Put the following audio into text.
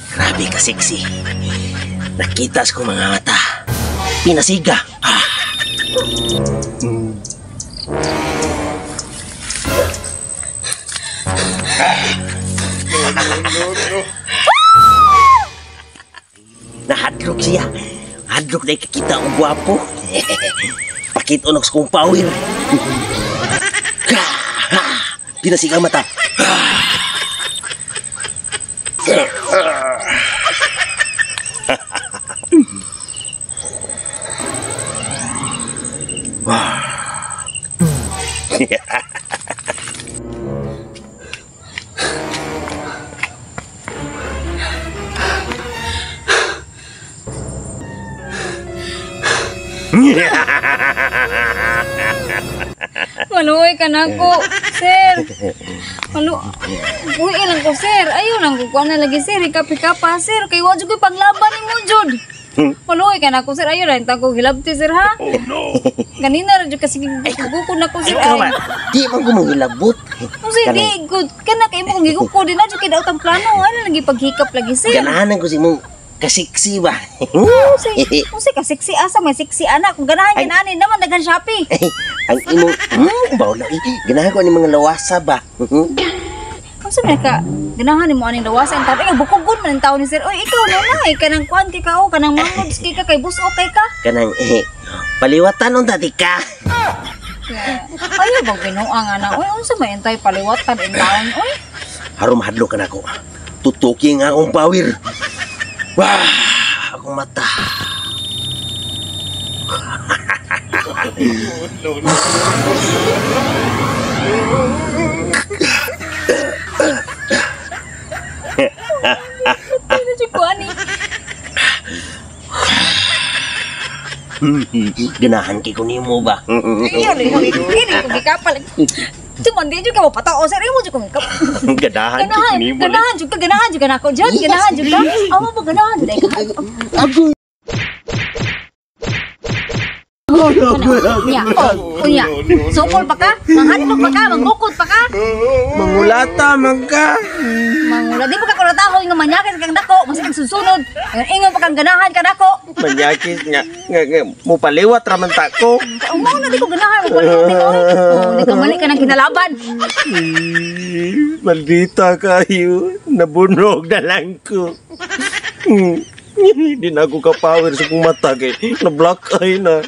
Grabe ka sexy. Nakita sa kong mga mata. Pinasiga. Ah. Nahadlok siya. Hadlok na ikakita og gwapo. Pakita og sa kong power. Pinasiga ang mata. Maluoy ka na ko, sir. Malu Uy, lang ko, sir. Ayaw lang ko kuha na lagi, sir. Hikap-hikap pa, sir. Kay wa jud ko'y panglaban nimo, jud. Maluoy ka na ko, sir. Ayaw lang ko hilabti, sir, ha? Oh, no. Ganina ra jud kasi gugukod na ko, sir. Ikaw ba? Di man ko manghilabot. Kasi di good. Kana kay mo kung gigukod din na jud kay daot ang plano. Ano lagi paghikap lagi, sir? Ganahan ko si mong kasiksi ba? Unsay ka sexy asa may sexy ana kung ganahan ka na ani naman daghan Shopee. Ang imong bawla eh. Ganahan ko ani mga lawasa ba? Unsa man ka ganahan nimo aning lawasa ang tawo? Ay bukogon man ang tawo ni sir. Oy ikaw na na eh kanang kuan kay ka o kanang mangods kay ka kay buso kay ka. Kanang eh paliwatan unta di ka. Ayaw bang binuang ana? Oy unsa may intay paliwatan in taon oy? Harum hadlo ka nako. Tutuki nga akong power. Wah, akong mata. No, no. Ano jud ko ani? Ganahan kay ko nimo ba? Ayaw lagi dili ko gikapal. Cuman di juga mau patah sir, imo jud ko gikap. Ganahan kay ko nimo. Ganahan jud ka, ganahan jud ka nako jud, ganahan jud ka. Amo ba ganahan jud ka? Agoy. Unya, oh, unya. Sukol pa ka? Manghadlok pa ka? Mangukod pa ka? Mangulata man ka. Mangula, di pa ka kulatahoy nga manyakis kang dako, mas kang susunod. Ingon ingon pa kang ganahan ka dako. Manyakis nga, nga, nga mupaliwat ra man ta ko. Mao na di ko ganahan, mapaliwat ni oy. Oh, di ka mali ka ng kinalaban. Maldita kayo, nabunog na lang ko. Hindi na ako ka-power sa kong mata kay na black eye na.